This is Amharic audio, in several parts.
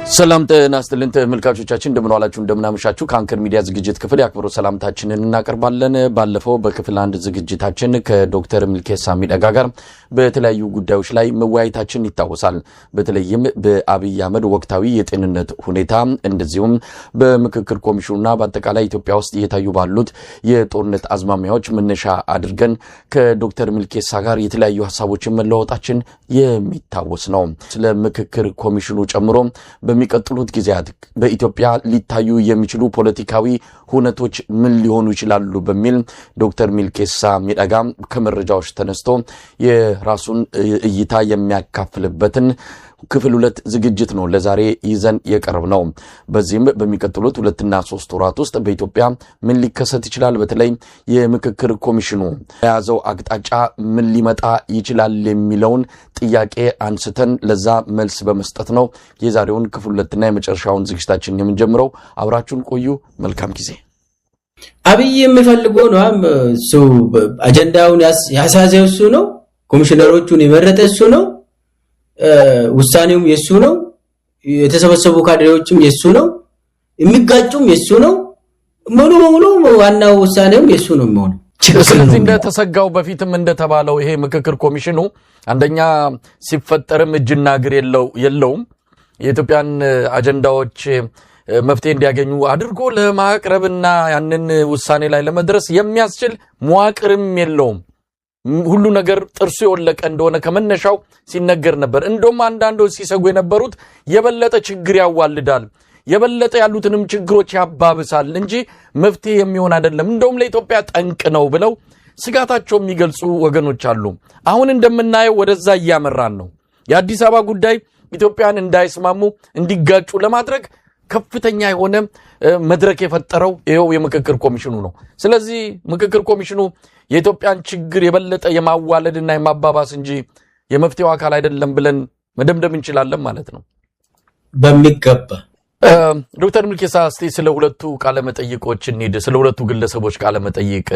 ሰላም ጤና ይስጥልን ተመልካቾቻችን፣ እንደምን ዋላችሁ፣ እንደምን አመሻችሁ። ከአንከር ሚዲያ ዝግጅት ክፍል የአክብሮት ሰላምታችንን እናቀርባለን። ባለፈው በክፍል አንድ ዝግጅታችን ከዶክተር ሚልኬሳ ሚደጋ ጋር በተለያዩ ጉዳዮች ላይ መወያየታችን ይታወሳል። በተለይም በአብይ አህመድ ወቅታዊ የጤንነት ሁኔታ እንደዚሁም በምክክር ኮሚሽኑና በአጠቃላይ ኢትዮጵያ ውስጥ እየታዩ ባሉት የጦርነት አዝማሚያዎች መነሻ አድርገን ከዶክተር ሚልኬሳ ጋር የተለያዩ ሀሳቦችን መለዋወጣችን የሚታወስ ነው። ስለ ምክክር ኮሚሽኑ ጨምሮ በሚቀጥሉት ጊዜያት በኢትዮጵያ ሊታዩ የሚችሉ ፖለቲካዊ ሁነቶች ምን ሊሆኑ ይችላሉ በሚል ዶክተር ሚልኬሳ ሚደጋ ከመረጃዎች ተነስቶ የራሱን እይታ የሚያካፍልበትን ክፍል ሁለት ዝግጅት ነው ለዛሬ ይዘን የቀረብ ነው። በዚህም በሚቀጥሉት 2ና 3 ወራት ውስጥ በኢትዮጵያ ምን ሊከሰት ይችላል፣ በተለይ የምክክር ኮሚሽኑ የያዘው አቅጣጫ ምን ሊመጣ ይችላል የሚለውን ጥያቄ አንስተን ለዛ መልስ በመስጠት ነው የዛሬውን ክፍል ሁለትና የመጨረሻውን ዝግጅታችን የምንጀምረው። አብራችሁን ቆዩ። መልካም ጊዜ። አብይ የሚፈልገው ነው። እሱ አጀንዳውን ያሳዘው እሱ ነው። ኮሚሽነሮቹን የመረጠ እሱ ነው። ውሳኔውም የሱ ነው። የተሰበሰቡ ካድሬዎችም የሱ ነው። የሚጋጩም የሱ ነው። ሙሉ በሙሉ ዋናው ውሳኔውም የሱ ነው የሚሆነው። ስለዚህ እንደተሰጋው በፊትም እንደተባለው ይሄ ምክክር ኮሚሽኑ አንደኛ ሲፈጠርም እጅና እግር የለውም። የኢትዮጵያን አጀንዳዎች መፍትሄ እንዲያገኙ አድርጎ ለማቅረብና ያንን ውሳኔ ላይ ለመድረስ የሚያስችል መዋቅርም የለውም። ሁሉ ነገር ጥርሱ የወለቀ እንደሆነ ከመነሻው ሲነገር ነበር። እንደውም አንዳንዶች ሲሰጉ የነበሩት የበለጠ ችግር ያዋልዳል፣ የበለጠ ያሉትንም ችግሮች ያባብሳል እንጂ መፍትሄ የሚሆን አይደለም፣ እንደውም ለኢትዮጵያ ጠንቅ ነው ብለው ስጋታቸው የሚገልጹ ወገኖች አሉ። አሁን እንደምናየው ወደዛ እያመራን ነው። የአዲስ አበባ ጉዳይ ኢትዮጵያን እንዳይስማሙ እንዲጋጩ ለማድረግ ከፍተኛ የሆነ መድረክ የፈጠረው ይኸው የምክክር ኮሚሽኑ ነው። ስለዚህ ምክክር ኮሚሽኑ የኢትዮጵያን ችግር የበለጠ የማዋለድና የማባባስ እንጂ የመፍትሄው አካል አይደለም ብለን መደምደም እንችላለን ማለት ነው። በሚገባ። ዶክተር ሚልኬሳ፣ እስቲ ስለ ሁለቱ ቃለመጠይቆች እንሂድ። ስለ ሁለቱ ግለሰቦች ቃለመጠይቅ፣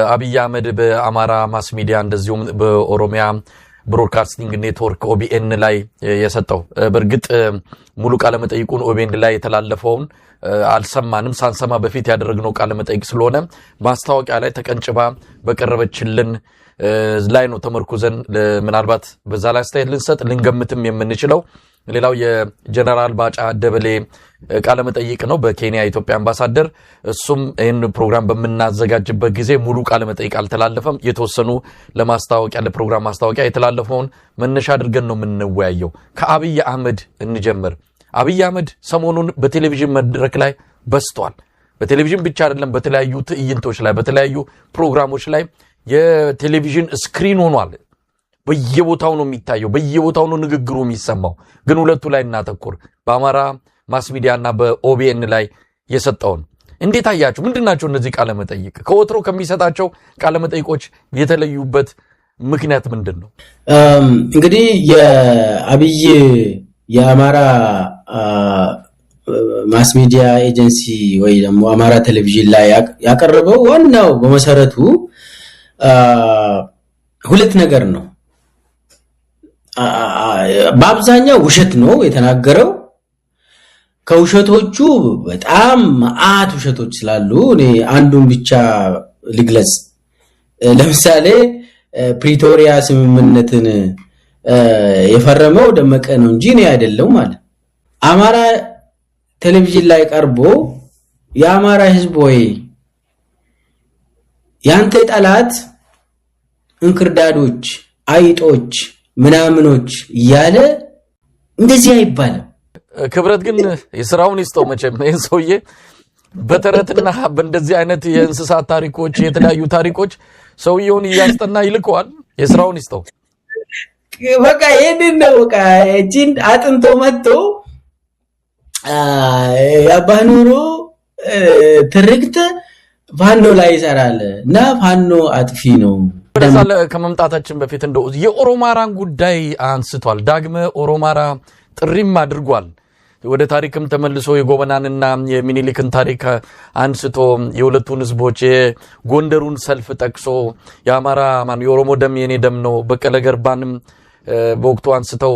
አብይ አህመድ በአማራ ማስ ሚዲያ እንደዚሁም በኦሮሚያ ብሮድካስቲንግ ኔትወርክ ኦቢኤን ላይ የሰጠው። በእርግጥ ሙሉ ቃለመጠይቁን ኦቢኤን ላይ የተላለፈውን አልሰማንም። ሳንሰማ በፊት ያደረግነው ቃለመጠይቅ ስለሆነ ማስታወቂያ ላይ ተቀንጭባ በቀረበችልን ላይ ነው ተመርኩዘን ምናልባት በዛ ላይ አስተያየት ልንሰጥ ልንገምትም የምንችለው። ሌላው የጀነራል ባጫ ደበሌ ቃለመጠይቅ ነው፣ በኬንያ የኢትዮጵያ አምባሳደር። እሱም ይህን ፕሮግራም በምናዘጋጅበት ጊዜ ሙሉ ቃለመጠይቅ አልተላለፈም። የተወሰኑ ለማስታወቂያ፣ ለፕሮግራም ማስታወቂያ የተላለፈውን መነሻ አድርገን ነው የምንወያየው። ከአብይ አህመድ እንጀምር። አብይ አህመድ ሰሞኑን በቴሌቪዥን መድረክ ላይ በዝቷል። በቴሌቪዥን ብቻ አይደለም፣ በተለያዩ ትዕይንቶች ላይ፣ በተለያዩ ፕሮግራሞች ላይ የቴሌቪዥን screen ሆኗል። በየቦታው ነው የሚታየው፣ በየቦታው ነው ንግግሩ የሚሰማው። ግን ሁለቱ ላይ እናተኩር። በአማራ ማስ ሚዲያ እና በኦቢኤን ላይ የሰጠውን እንዴት አያችሁ? ምንድን ናቸው እነዚህ ቃለመጠይቅ? ከወትሮ ከሚሰጣቸው ቃለመጠይቆች የተለዩበት ምክንያት ምንድን ነው? እንግዲህ የአብይ የአማራ ማስ ሚዲያ ኤጀንሲ ወይ ደግሞ አማራ ቴሌቪዥን ላይ ያቀረበው ዋናው በመሰረቱ ሁለት ነገር ነው። በአብዛኛው ውሸት ነው የተናገረው። ከውሸቶቹ በጣም መዓት ውሸቶች ስላሉ እኔ አንዱን ብቻ ልግለጽ። ለምሳሌ ፕሪቶሪያ ስምምነትን የፈረመው ደመቀ ነው እንጂ እኔ አይደለሁም አለ። አማራ ቴሌቪዥን ላይ ቀርቦ የአማራ ሕዝብ ወይ ያንተ ጠላት እንክርዳዶች፣ አይጦች፣ ምናምኖች እያለ እንደዚህ አይባልም። ክብረት ግን የስራውን ይስጠው መቼም፣ ይህን ሰውዬ በተረትና በእንደዚህ አይነት የእንስሳት ታሪኮች፣ የተለያዩ ታሪኮች ሰውየውን እያስጠና ይልከዋል። የስራውን ይስጠው። በቃ ይህንን ነው፣ በቃ እቺን አጥንቶ መጥቶ የአባኑሮ ትርክት ፋኖ ላይ ይሰራል እና ፋኖ አጥፊ ነው። ወደዛ ከመምጣታችን በፊት እንደው የኦሮማራን ጉዳይ አንስቷል። ዳግመ ኦሮማራ ጥሪም አድርጓል። ወደ ታሪክም ተመልሶ የጎበናንና የሚኒሊክን ታሪክ አንስቶ የሁለቱን ህዝቦች የጎንደሩን ሰልፍ ጠቅሶ የአማራ የኦሮሞ ደም የኔ ደም ነው፣ በቀለ ገርባንም በወቅቱ አንስተው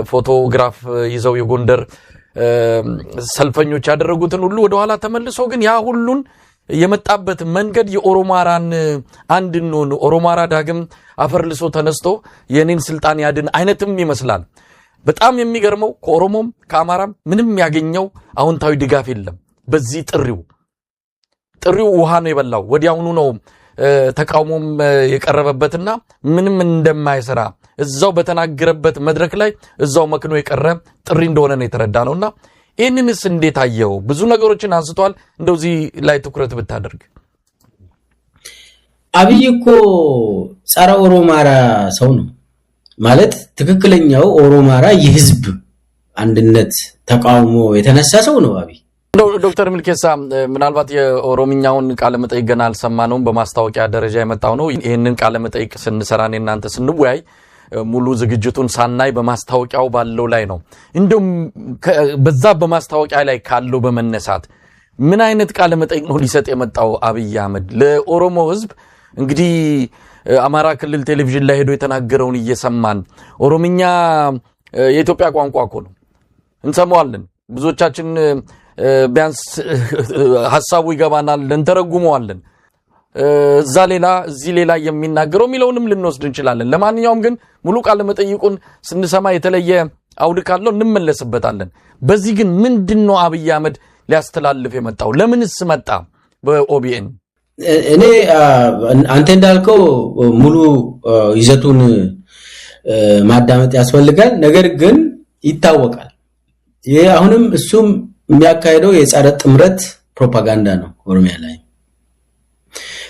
ፎቶግራፍ ይዘው የጎንደር ሰልፈኞች ያደረጉትን ሁሉ ወደኋላ ተመልሶ ግን ያ ሁሉን የመጣበት መንገድ የኦሮማራን አንድ እንሆን፣ ኦሮማራ ዳግም አፈር ልሶ ተነስቶ የኔን ስልጣን ያድን አይነትም ይመስላል። በጣም የሚገርመው ከኦሮሞም ከአማራም ምንም ያገኘው አዎንታዊ ድጋፍ የለም። በዚህ ጥሪው ውሃ ነው የበላው። ወዲያውኑ ነው ተቃውሞም የቀረበበትና ምንም እንደማይሰራ እዛው በተናገረበት መድረክ ላይ እዛው መክኖ የቀረ ጥሪ እንደሆነ ነው የተረዳ ነውና ይህንንስ እንዴት አየው? ብዙ ነገሮችን አንስቷል። እንደዚህ ላይ ትኩረት ብታደርግ። አብይ እኮ ጸረ ኦሮማራ ሰው ነው ማለት፣ ትክክለኛው ኦሮማራ የህዝብ አንድነት ተቃውሞ የተነሳ ሰው ነው አብይ። ዶክተር ሚልኬሳ፣ ምናልባት የኦሮምኛውን ቃለ መጠይቅ ገና አልሰማነውም። በማስታወቂያ ደረጃ የመጣው ነው። ይህንን ቃለ መጠይቅ ስንሰራ እናንተ ስንወያይ ሙሉ ዝግጅቱን ሳናይ በማስታወቂያው ባለው ላይ ነው። እንደውም በዛ በማስታወቂያ ላይ ካለው በመነሳት ምን አይነት ቃለ መጠይቅ ነው ሊሰጥ የመጣው አብይ አህመድ ለኦሮሞ ህዝብ? እንግዲህ አማራ ክልል ቴሌቪዥን ላይ ሄዶ የተናገረውን እየሰማን፣ ኦሮምኛ የኢትዮጵያ ቋንቋ እኮ ነው፣ እንሰማዋለን። ብዙዎቻችን ቢያንስ ሀሳቡ ይገባናል፣ እንተረጉመዋለን። እዛ ሌላ እዚህ ሌላ የሚናገረው የሚለውንም ልንወስድ እንችላለን። ለማንኛውም ግን ሙሉ ቃለ መጠይቁን ስንሰማ የተለየ አውድ ካለው እንመለስበታለን። በዚህ ግን ምንድን ነው አብይ አህመድ ሊያስተላልፍ የመጣው? ለምንስ መጣ በኦቢኤን? እኔ አንተ እንዳልከው ሙሉ ይዘቱን ማዳመጥ ያስፈልጋል። ነገር ግን ይታወቃል። ይሄ አሁንም እሱም የሚያካሄደው የጸረ ጥምረት ፕሮፓጋንዳ ነው ኦሮሚያ ላይ።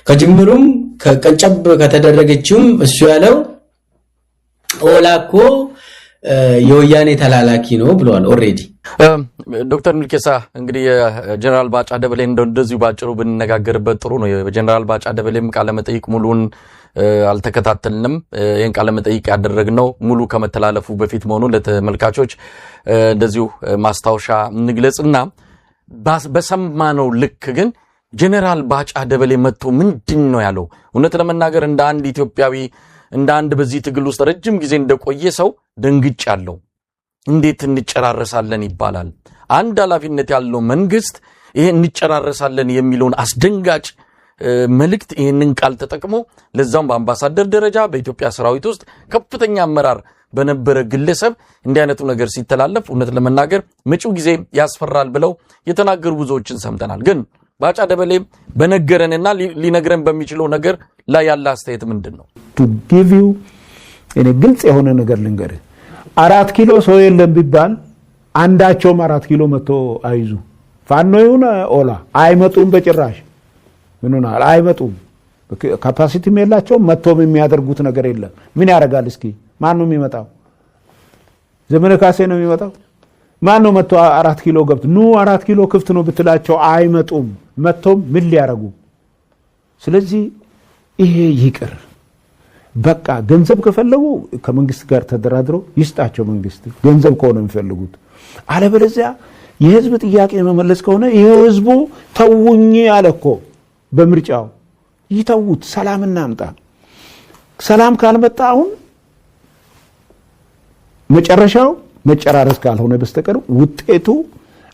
ከጅምሩም ከቀንጨብ ከተደረገችውም እሱ ያለው ኦላ እኮ የወያኔ ተላላኪ ነው ብለዋል already። ዶክተር ሚልኬሳ፣ እንግዲህ የጀነራል ባጫ ደበሌ እንደዚሁ ባጭሩ ብንነጋገርበት ጥሩ ነው። የጀነራል ባጫ ደበሌም ቃለመጠይቅ ሙሉን አልተከታተልንም። ይህን ቃለመጠይቅ ያደረግነው ሙሉ ከመተላለፉ በፊት መሆኑን ለተመልካቾች እንደዚሁ ማስታወሻ እንግለጽና በሰማነው ልክ ግን ጀነራል ባጫ ደበሌ መጥቶ ምንድን ነው ያለው? እውነት ለመናገር እንደ አንድ ኢትዮጵያዊ፣ እንደ አንድ በዚህ ትግል ውስጥ ረጅም ጊዜ እንደቆየ ሰው ደንግጫለሁ። እንዴት እንጨራረሳለን ይባላል? አንድ ኃላፊነት ያለው መንግስት ይሄ እንጨራረሳለን የሚለውን አስደንጋጭ መልእክት፣ ይህንን ቃል ተጠቅሞ፣ ለዛውም በአምባሳደር ደረጃ በኢትዮጵያ ሰራዊት ውስጥ ከፍተኛ አመራር በነበረ ግለሰብ እንዲህ አይነቱ ነገር ሲተላለፍ እውነት ለመናገር መጪው ጊዜ ያስፈራል ብለው የተናገሩ ብዙዎችን ሰምተናል። ግን ባጫ ደበሌ በነገረንና ሊነግረን በሚችለው ነገር ላይ ያለ አስተያየት ምንድን ነው? To give you እኔ ግልጽ የሆነ ነገር ልንገርህ። 4 ኪሎ ሰው የለም ቢባል አንዳቸውም 4 ኪሎ መጥቶ አይዙ፣ ፋኖ ይሁን ኦላ አይመጡም በጭራሽ። ምን ሆናል? አይመጡም። Capacity ም የላቸውም። መጥቶም የሚያደርጉት ነገር የለም። ምን ያደርጋል? እስኪ ማን ነው የሚመጣው? ዘመነ ካሴ ነው የሚመጣው? ማን ነው መጥቶ 4 ኪሎ ገብቶ ኑ 4 ኪሎ ክፍት ነው ብትላቸው አይመጡም። መጥቶም ምን ሊያደርጉ? ስለዚህ ይሄ ይቅር። በቃ ገንዘብ ከፈለጉ ከመንግስት ጋር ተደራድረው ይስጣቸው መንግስት፣ ገንዘብ ከሆነ የሚፈልጉት። አለበለዚያ የህዝብ ጥያቄ መመለስ ከሆነ ይሄ ህዝቡ ተውኝ አለ እኮ በምርጫው፣ ይተዉት፣ ሰላም እናምጣ። ሰላም ካልመጣ አሁን መጨረሻው መጨራረስ ካልሆነ በስተቀር ውጤቱ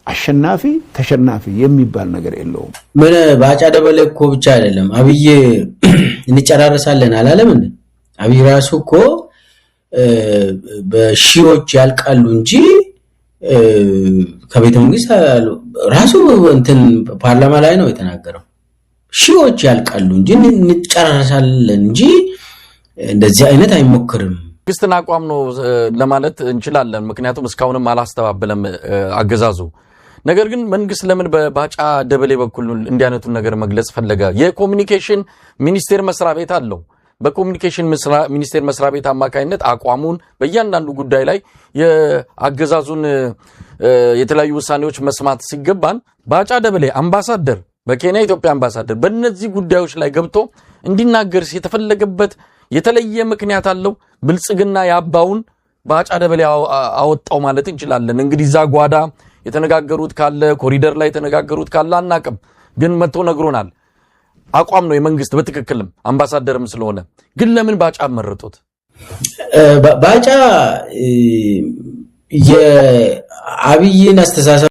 አሸናፊ ተሸናፊ የሚባል ነገር የለውም። ምን ባጫ ደበሌ እኮ ብቻ አይደለም፣ አብይ እንጨራረሳለን አላለም እንዴ? አብይ ራሱ እኮ በሺዎች ያልቃሉ እንጂ ከቤተ መንግስት ራሱ እንትን ፓርላማ ላይ ነው የተናገረው። ሺዎች ያልቃሉ እንጂ እንጨራረሳለን እንጂ እንደዚህ አይነት አይሞክርም። መንግስትን አቋም ነው ለማለት እንችላለን። ምክንያቱም እስካሁንም አላስተባበለም አገዛዙ። ነገር ግን መንግስት ለምን በባጫ ደበሌ በኩል እንዲህ አይነቱን ነገር መግለጽ ፈለገ? የኮሚኒኬሽን ሚኒስቴር መስሪያ ቤት አለው። በኮሚኒኬሽን ሚኒስቴር መስሪያ ቤት አማካኝነት አቋሙን በእያንዳንዱ ጉዳይ ላይ የአገዛዙን የተለያዩ ውሳኔዎች መስማት ሲገባን ባጫ ደበሌ አምባሳደር፣ በኬንያ ኢትዮጵያ አምባሳደር፣ በእነዚህ ጉዳዮች ላይ ገብቶ እንዲናገር የተፈለገበት የተለየ ምክንያት አለው። ብልጽግና ያባውን ባጫ ደበሌ አወጣው ማለት እንችላለን። እንግዲህ እዛ ጓዳ የተነጋገሩት ካለ፣ ኮሪደር ላይ የተነጋገሩት ካለ አናቅም፣ ግን መጥቶ ነግሮናል። አቋም ነው የመንግስት በትክክልም አምባሳደርም ስለሆነ። ግን ለምን ባጫ መረጡት? ባጫ አብይን አስተሳሰብ